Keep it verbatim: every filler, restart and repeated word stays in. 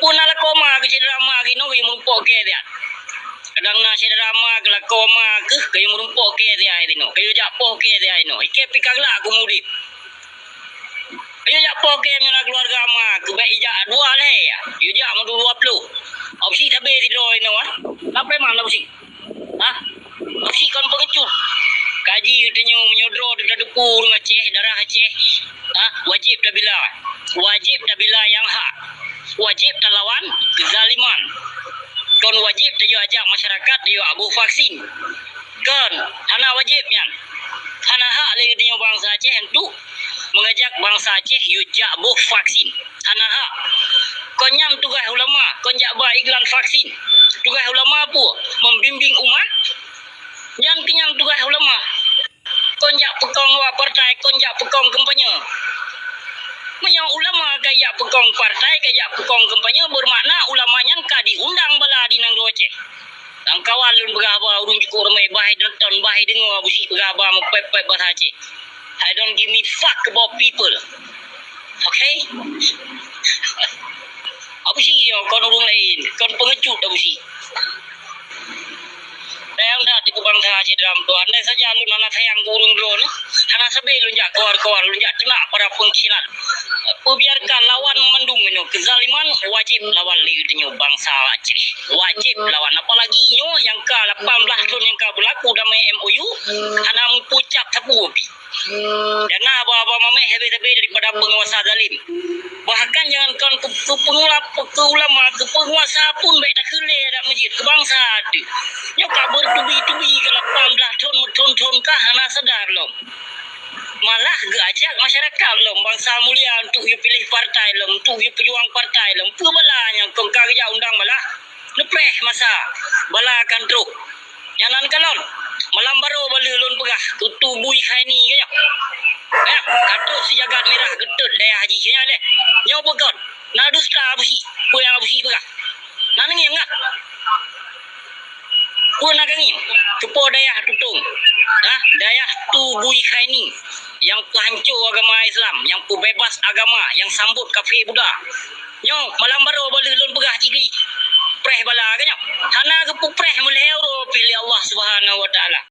Peue na lakoe ma keu syedara ma keunoe kayue meurumpok kèe siat. Kadang na syedara ma keu lakoe ma keuh kayue meurumpok kèe siat inoe. Kayue jak poh kèe siat inoe. Ikèe pih ka glak keu udép. Kayue jak poh kèe meunyoe na keuluwarga ma keuh bèk ijak dua lhèe ya. Kayue jak meudua ploh. Abu Syik sabé sidroe inoe ah. Lapèe man Abu Syik? Hah? Abu Syik kon peungecut. Kaji geutanyoe meunyoe droe teuh tateupeue ureueng Aceh, darah Aceh. Hah? Wajéb tabila. Wajéb tabila nyang hak. Wajéb talawan keuzaliman. Kon wajéb tajak ajak masyarakat tajak boh vaksin. Kon, hana wajéb nyan. Hana hak lé geutanyoe bansa Aceh untuk mengajak bansa Aceh yue jak boh vaksin. Hana hak. Kon nyan tugaih ulama, kon jak ba iklan vaksin. Tugaih ulama peue? Membimbing umat. Nyan keuh nyan tugaih ulama. Kon jak peukong awak partai, kon jak peukong kampanye. Meunyoe ulama ka jak peukong partai, ka jak peukong kampanye, beumakna ulama nyan ka diundang bala di nanggroe Aceh. Lamkawan lôn peugah haba, ureueng cukôp ramé, bah nonton, bah deungoe Abu Syik peugah haba meupèp-pèp bahasa Aceh. I don't give me fuck about people. Okay? Abu Syik nyoe kon ureueng laén, kon peungecut Abu Syik. Sayang that keu bansa Aceh dalam tu. Andai saja lôn hana sayang keu ureueng droe nyoe, hana sabé lôn jak kawar-kawar, lôn jak teunak para pengkhianat. Peubiarkan lawan mandum nyoe keuzaliman, wajéb lawan lé geutanyoe bansa Aceh. Wajéb lawan. Apalagi nyoe nyang ka lapan blah thon nyang ka beulaku damai M O U, hana meupucap sapeue pih. Dan na haba-haba mamèh sabé-sabé daripada peunguasa zalim. Bahkan jangankan keu, keu peungula-, keu ulama, keu peunguasa pun bèk takheun lé adat meuseujid, keu bansa teuh. Nyoe ka beutubi-tubi ka lapan blah thon, meuthon-thon ka hana sadar lom. Malah geuajak masyarakat lom, bansa mulia, untuk geupiléh partai lom, untuk geupeujuang partai lom. Peue bala nyang kon ka geujak undang bala? Neupreh masa, bala kan trok. Nyan nan kalon. Malam baroe baleuh lôn peugah, keu tubui khaini keu nyoe. Nyan, ka trok sijagat mirah geutot dayah jih keu nyan lé. Nyoe peue kon? Na dusta Abu Syik, peue nyang Abu Syik peugah. Na neungieng ngat. Peue na kangieng? Keupo dayah tutong. Hah? Dayah tubui khaini. Nyang peuhanco agama Islam, nyang peubeubaih agama, nyang sambot kafé Buddha. Nyoe, malam baroe baleuh lôn peugah cit keu jih. Preh bala keu nyoe. Hana geupeupreh meulhèe uroe pih lé Allah Subhanahu wa Taala.